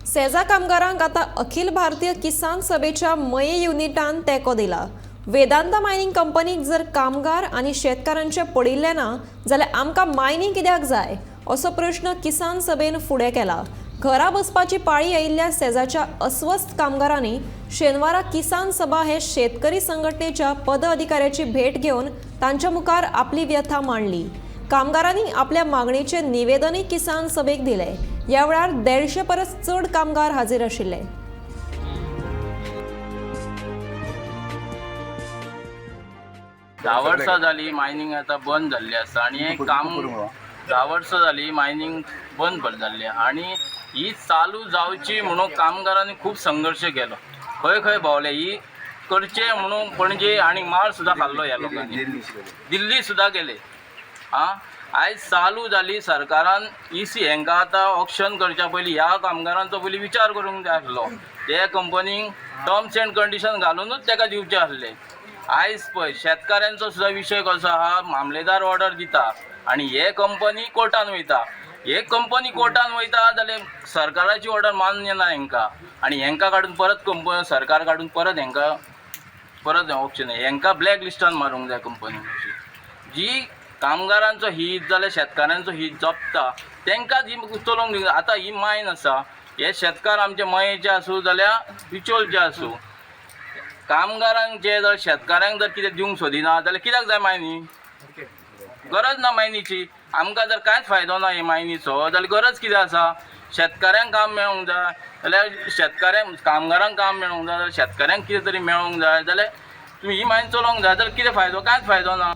सेजा कामगारांक आतां अखिल भारतीय किसान सभेच्या मये युनिटान तेंको दिला. वेदांता मायनिंग कंपनीक जर कामगार आनी शेतकारांचें पडिल्लें ना जाल्यार आमकां मायनिंग कित्याक जाय असो प्रश्न किसान सभेन फुडें केला. घरा बसपाची पाळी आयिल्ल्या सेजाच्या अस्वस्थ कामगारांनी शेनवारा किसान सभा हे शेतकरी संघटनेच्या पदाधिकाऱ्याची भेट घेवन तांच्या मुखार आपली व्यथा मांडली. कामगारांनी आपल्या मागणेचे निवेदनूय किसान सभेक दिले. ह्या वेळार 150 परस चड कामगार हाजीर आशिल्ले. 10 वर्सां जाली मायनींग आतां बंद जाल्ली आसा आनी हें काम 10 वर्सां जाली मायनींग बंद जाल्ली आहा आनी ही चालू जावची म्हणून कामगारांनी खूब संघर्श केलो. खंय खंय भोंवले ही करचे म्हणून पणजे आनी मार सुद्दां खाल्लो ह्या लोकांनी, दिल्ली सुद्दां गेले. आं, आयज चालू जाली सरकारान इसी हेंकां आतां ऑक्शन करच्या पयलीं ह्या कामगारांचो पयलीं विचार करूंक जाय आसलो. ते कंपनीक टर्म्स एंड कंडिशन घालुनूच तेका दिवचें आसलें. आयज पळय शेतकाऱ्यांचो सुद्दां विशय कसो आहा, मामलेदार ऑर्डर दिता आनी हे कंपनी कोर्टान वयता. हे कंपनी कोर्टान वयता जाल्यार सरकाराची ऑर्डर मान्य ना हेंकां आनी हेंकां काडून परत कंपनी सरकार काडून परत हेंकां परत ऑप्शन हेंकां ब्लॅक लिस्टान मारूंक जाय कंपनी. जी कामगारांचो हित जाल्यार शेतकारांचो हित जपता तेंकां ही चलोवंक दिवंक. आतां ही मायन आसा, हे शेतकार आमचे मयेचे आसूं जाल्यार बिचोलचे आसूं, कामगारांक जे जर शेतकारांक जर कितें दिवंक सोदिना जाल्यार कित्याक जाय मायनी? गरज ना मायनीची. आमकां जर कांयच फायदो ना हे मायनीचो जाल्यार गरज कितें आसा? शेतकाऱ्यांक काम मेळोंक जाय जाल्यार शेतकाऱ्यांक कामगारांक काम मेळोंक जाय जाल्यार शेतकाऱ्यांक कितें तरी मेळोंक जाय जाल्यार तुमी ही मायन चलोवंक जाय जाल्यार कितें फायदो? कांयच फायदो ना.